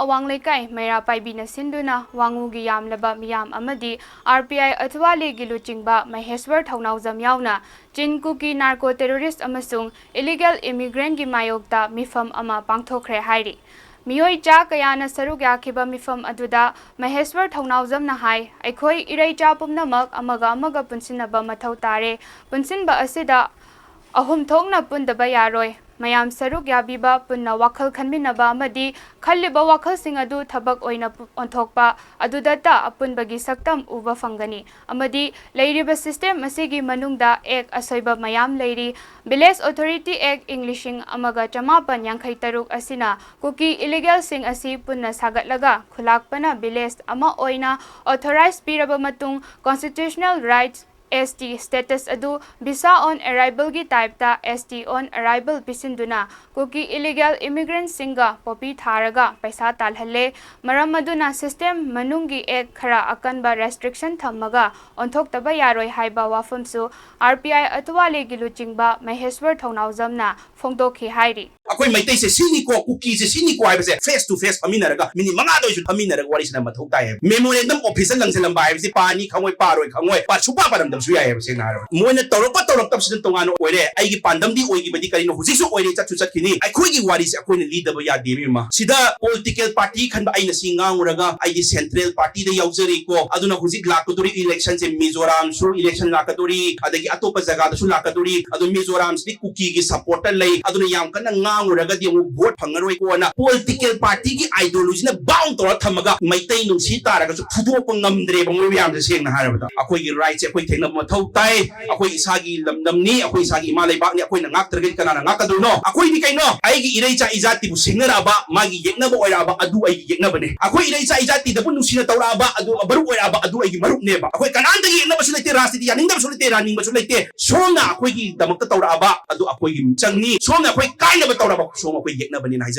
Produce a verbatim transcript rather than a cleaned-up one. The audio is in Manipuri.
ꯑꯋꯥꯡ ꯂꯩꯀꯥꯏ ꯃꯩꯔꯥ ꯄꯥꯏꯕꯤꯅ ꯁꯤꯟꯗꯨꯅ ꯋꯥꯉꯨꯒꯤ ꯌꯥꯝꯂꯕ ꯃꯤꯌꯥꯝ ꯑꯃꯗꯤ ꯑꯥꯔ ꯄꯤ ꯑꯥꯏ ꯑꯊꯨꯋꯥꯂꯤꯒꯤ ꯂꯨꯆꯤꯡꯕ ꯃꯍꯦꯁ꯭ꯋꯔ ꯊꯧꯅꯥꯎꯖꯝ ꯌꯥꯎꯅ ꯆꯤꯟ ꯀꯨꯀꯤ ꯅꯥꯔꯀꯣ ꯇꯦꯔꯣꯔꯤꯁ꯭ꯠ ꯑꯃꯁꯨꯡ ꯏꯂꯤꯒꯦꯜ ꯏꯃꯤꯒ꯭ꯔꯦꯟꯠꯀꯤ ꯃꯥꯌꯣꯛꯇ ꯃꯤꯐꯝ ꯑꯃ ꯄꯥꯡꯊꯣꯛꯈ꯭ꯔꯦ ꯍꯥꯏꯔꯤ꯫ ꯃꯤꯑꯣꯏ ꯆꯥ ꯀꯌꯥꯅ ꯁꯔꯨꯛ ꯌꯥꯈꯤꯕ ꯃꯤꯐꯝ ꯑꯗꯨꯗ ꯃꯍꯦꯁ꯭ꯋꯔ ꯊꯧꯅꯥꯎꯖꯝꯅ ꯍꯥꯏ, ꯑꯩꯈꯣꯏ ꯏꯔꯩꯆꯥ ꯄꯨꯝꯅꯃꯛ ꯑꯃꯒ ꯑꯃꯒ ꯄꯨꯟꯁꯤꯟꯅꯕ ꯃꯊꯧ ꯇꯥꯔꯦ꯫ ꯄꯨꯟꯁꯤꯟꯕ ꯑꯁꯤꯗ ꯑꯍꯨꯝ ꯊꯣꯛꯅ ꯄꯨꯟꯗꯕ ꯌꯥꯔꯣꯏ꯫ ꯃꯌꯥꯝ ꯁꯔꯨꯛ ꯌꯥꯕꯤꯕ, ꯄꯨꯟꯅ ꯋꯥꯈꯜ ꯈꯟꯃꯤꯟꯅꯕ ꯑꯃꯗꯤ ꯈꯜꯂꯤꯕ ꯋꯥꯈꯜꯁꯤꯡ ꯑꯗꯨ ꯊꯕꯛ ꯑꯣꯏꯅ ꯄꯨ-, ꯑꯣꯟꯊꯣꯛꯄ ꯑꯗꯨꯗꯇ ꯑꯄꯨꯟꯕꯒꯤ ꯁꯛꯇꯝ ꯎꯕ ꯐꯪꯒꯅꯤ꯫ ꯑꯃꯗꯤ ꯂꯩꯔꯤꯕ system ꯑꯁꯤꯒꯤ ꯃꯅꯨꯡꯗ ꯑꯦꯛ ꯑꯁꯣꯏꯕ ꯃꯌꯥꯝ ꯂꯩꯔꯤ꯫ Village Authority Act ꯏꯪ ꯂꯤꯁꯤꯡ ꯑꯃꯒ ꯆꯃꯥꯄꯟ ꯌꯥꯡꯈꯩ ꯇꯔꯨꯛ ꯑꯁꯤꯅ ꯀꯨꯀꯤ ꯏꯂꯤꯒꯦꯜꯁꯤꯡ ꯑꯁꯤ ꯄꯨꯟꯅ ꯁꯥꯒꯠꯂꯒ ꯈꯨꯂꯥꯛꯄꯅ village ꯑꯃ ꯑꯣꯏꯅ authorize ꯄꯤꯔꯕ ꯃꯇꯨꯡ constitutional rights S T status ꯑꯗꯨ visa on arrivalꯒꯤ typeꯇ S T on arrival ꯄꯤꯁꯤꯟꯗꯨꯅ ꯀꯨꯀꯤ illegal immigrantꯁꯤꯡꯒ ꯄꯣꯄꯤ ꯊꯥꯔꯒ ꯄꯩꯁꯥ ꯇꯥꯜꯍꯜꯂꯦ꯫ ꯃꯔꯝ ꯑꯗꯨꯅ system ꯃꯅꯨꯡꯒꯤ act ꯈꯔ ꯑꯀꯟꯕ restriction ꯊꯝꯃꯒ ꯑꯣꯟꯊꯣꯛꯇꯕ ꯌꯥꯔꯣꯏ ꯍꯥꯏꯕ ꯋꯥꯐꯝꯁꯨ R P I ꯑꯊꯨꯋꯥꯂꯤꯒꯤ ꯂꯨꯆꯤꯡꯕ ꯃꯍꯦꯁ꯭ꯋꯔ ꯊꯧꯅꯥꯎꯖꯝꯅ ꯐꯣꯡꯗꯣꯛꯈꯤ ꯍꯥꯏꯔꯤ꯫ ꯑꯩꯈꯣꯏ ꯃꯩꯇꯩꯁꯦ ꯁꯤꯅꯤꯀꯣ, ꯀꯨꯀꯤꯁꯦ ꯁꯤꯅꯤꯀꯣ ꯍꯥꯏꯕꯁꯦ face to face ꯐꯝꯃꯤꯟꯅꯔꯒ, minute ꯃꯉꯥꯗ ꯑꯣꯏꯁꯨ ꯐꯝꯃꯤꯟꯅꯔꯒ ꯋꯥꯔꯤ ꯁꯥꯟꯅꯕ ꯃꯊꯧ ꯇꯥꯏꯌꯦꯕ꯫ Memorandum officeꯇ ꯂꯪꯁꯤꯜꯂꯝꯕ ꯍꯥꯏꯕꯁꯤ ꯄꯥꯅꯤ ꯈꯪꯉꯣꯏ, ꯄꯥꯔꯣꯏ ꯈꯪꯉꯣꯏ, ꯄꯥ-, ꯁꯨꯡꯄꯥ ꯄꯥꯔꯝꯗꯕꯁꯨ ꯌꯥꯏꯌꯦꯕ, ꯁꯦꯡꯅ ꯍꯥꯏꯔꯕꯗ꯫ ꯃꯣꯏꯅ ꯇꯧꯔꯛꯄ ꯇꯧꯔꯛꯇꯕꯁꯤꯅ ꯇꯣꯉꯥꯟꯅ ꯑꯣꯏꯔꯦ, ꯑꯩꯒꯤ ꯄꯥꯟꯗꯝꯗꯤ ꯑꯣꯏꯈꯤꯕꯗꯤ ꯀꯔꯤꯅꯣ, ꯍꯧꯖꯤꯛꯁꯨ ꯑꯣꯏꯔꯤ, ꯆꯠꯁꯨ ꯆꯠꯈꯤꯅꯤ꯫ ꯑꯩꯈꯣꯏꯒꯤ ꯋꯥꯔꯤꯁꯦ ꯑꯩꯈꯣꯏꯅ ꯂꯤꯗꯕ ꯌꯥꯗꯦ, ꯏꯕꯦꯝꯃ꯫ ꯁꯤꯗ political party ꯈꯟꯕ ꯑꯩꯅ ꯁꯤ ꯉꯥꯡꯉꯨꯔꯒ ꯑꯩꯗꯤ central partyꯗ ꯌꯥꯎꯖꯔꯤꯀꯣ, ꯑꯗꯨꯅ ꯍꯧꯖꯤꯛ ꯂꯥꯛꯀꯗꯧꯔꯤ electionꯁꯦ ꯃꯤꯖꯣꯔꯥꯝꯁꯨ election ꯂꯥꯛꯀꯗꯧꯔꯤ, ꯑꯗꯒꯤ ꯑꯇꯣꯞꯄ ꯖꯒꯥꯗꯁꯨ ꯂꯥꯛꯀꯗꯧꯔꯤ꯫ ꯑꯗꯣ ꯃꯤꯖꯣꯔꯥꯝꯁꯤꯗꯤ ꯀꯨꯀꯤꯒꯤ supportꯇ ꯂꯩ, ꯑꯗꯨꯅ ꯌꯥꯝ ꯀꯟꯅ ꯉꯥꯡꯉꯨꯔꯒꯗꯤ ꯑꯃꯨꯛ vote ꯐꯪꯉꯔꯣꯏꯀꯣꯅ political partyꯒꯤ ideologyꯅ bound ꯇꯧꯔ ꯊꯝꯃꯒ ꯃꯩꯇꯩ ꯅꯨꯡꯁꯤ ꯇꯥꯔꯒꯁꯨ ꯐꯨꯗꯣꯛꯄ ꯉꯝꯗ꯭ꯔꯦꯕ ꯃꯣꯏ ꯃꯌꯥꯝꯁꯦ, ꯁꯦꯡꯅ ꯍꯥꯏꯔꯕꯗ꯫ ꯑꯩꯈꯣꯏꯒꯤ rightꯁꯦ ꯑꯩꯈꯣꯏ ꯊꯦꯡꯅꯕ ꯃꯊꯧ ꯇꯥꯏ꯫ ꯑꯩꯈꯣꯏ ꯏꯁꯥꯒꯤ ꯂꯝꯗꯝꯅꯤ, ꯑꯩꯈꯣꯏ ꯏꯁꯥꯒꯤ ꯏꯃꯥ ꯂꯩꯕꯥꯛꯅꯤ, ꯑꯩꯈꯣꯏꯅ ꯉꯥꯛꯇ꯭ꯔꯒꯗꯤ ꯀꯅꯥꯅ ꯉꯥꯛꯀꯗꯣꯏꯅꯣ? ꯑꯩꯈꯣꯏꯗꯤ ꯀꯩꯅꯣ? ꯑꯩꯒꯤ ꯏꯔꯩꯆꯥ ꯏꯖꯥꯇꯤꯕꯨ ꯁꯤꯡꯅꯔꯛꯑꯕ, ꯃꯥꯒꯤ ꯌꯦꯛꯅꯕ ꯑꯣꯏꯔꯛꯑꯕ, ꯑꯗꯨ ꯑꯩꯒꯤ ꯌꯦꯛꯅꯕꯅꯦ꯫ ꯑꯩꯈꯣꯏ ꯏꯔꯩꯆꯥ ꯏꯖꯥꯇꯤꯗꯕꯨ ꯅꯨꯡꯁꯤꯅ ꯇꯧꯔꯛꯑꯕ, ꯑꯗꯨ ꯃꯔꯨꯞ ꯑꯣꯏꯔꯛꯑꯕ, ꯑꯗꯨ ꯑꯩꯒꯤ ꯃꯔꯨꯞꯅꯦꯕ꯫ ꯑꯩꯈꯣꯏ ꯀꯅꯥꯝꯇꯒꯤ ꯌꯦꯛꯅꯕꯁꯨ ꯂꯩꯇꯦ, ꯔꯥꯖꯅꯤꯇꯤ ꯌꯥꯅꯤꯡꯗꯕꯁꯨ ꯂꯩꯇꯦ, ꯌꯥꯅꯤꯡꯕꯁꯨ ꯂꯩꯇꯦ꯫ ꯁꯣꯝꯅ ꯑꯩꯈꯣꯏꯒꯤꯗꯃꯛꯇ ꯇꯧꯔꯛꯑꯕ, ꯑꯗꯨ ꯑꯩꯈꯣꯏꯒꯤ ꯃꯤꯆꯪꯅꯤ꯫ ꯁꯣꯝꯅ ꯑꯩꯈꯣꯏ ꯀꯥꯏꯅꯕ ꯇꯧꯔꯛꯑꯕ, ꯁꯣꯝ ꯑꯩꯈꯣꯏ ꯌꯦꯛꯅꯕꯅꯤꯅ ꯍꯥꯏꯖꯔꯝꯕ꯫